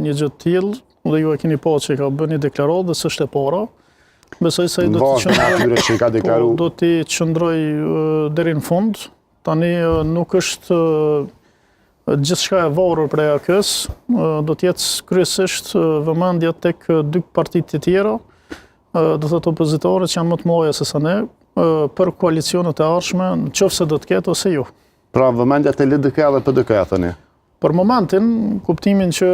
një gjë të tillë dhe ju e keni pa që ka bërë një deklaratë dhe s'është e para. Besoj se ai do të qëndrojë që ka deklaru. Po, do t'i qëndrojë deri në fund. Tani nuk është gjithçka e varur prej AAK-së, do të jetë kryesisht vëmendja tek dy partitë e tjera, do thotë opozitare që janë më të mëdha se sa ne, për koalicionet e ardhshme, në qoftë se do të ketë ose jo. Pra vëmendja te LDK-ja dhe PDK-ja thoni. Për momentin, kuptimin që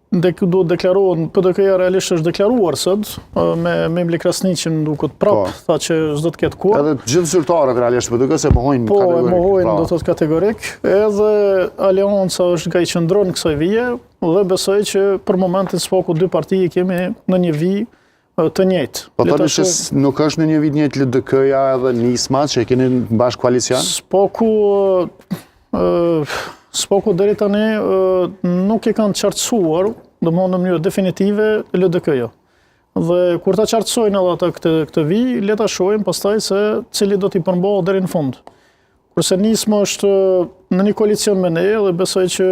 dek, duhet deklarohen, PDK-ja realisht është deklaruar sot, me Memli Krasniqin duket prap, po. tha që s'do të ketë kurrë. Edhe gjithë zyrtarët realisht PDK-së e mohojnë po, kategorik. Po, e mohojnë, do të thotë kategorik, edhe Aleanca është nga i qëndron kësaj vije, dhe besoj që për momentin së paku dy parti i kemi në një vijë të njëjtë. Po thoni që nuk është në një vijë të njëjtë LDK-ja edhe Nisma që e keni bashkë koalicion? Së paku së paku deri tani nuk e kanë qartësuar, domthonë në mënyrë definitive LDK-ja. Dhe kur ta qartësojnë edhe ata këtë këtë vijë, le ta shohim pastaj se cili do t'i përmbahet deri në fund. Kurse Nisma është në një koalicion me ne dhe besoj që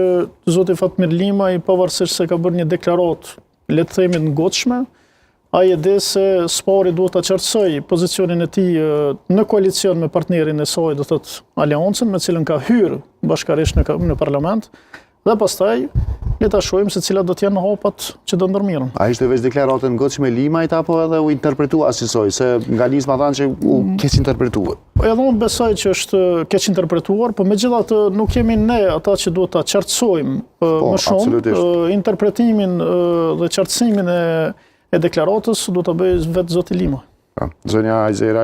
zoti Fatmir Limaj pavarësisht se ka bërë një deklaratë le të themi të ngutshme, ai e di se së pari duhet ta qartësojë pozicionin e tij në koalicion me partnerin e saj, do thotë Aleancën, me cilën ka hyrë bashkarisht në në parlament, dhe pastaj le ta shohim se cilat do të jenë hapat që do ndërmerren. A ishte veç deklaratë e ngutshme e Limajt apo edhe u interpretua asisoj, se nga Nisma thanë që u mm. keqinterpretua? Po edhe unë besoj që është keqinterpretuar, po megjithatë nuk jemi ne ata që duhet ta qartësojmë po, më shumë. Interpretimin dhe qartësimin e, e deklaratës duhet ta bëjë vetë zoti Limaj. Po, zonja Ajzera.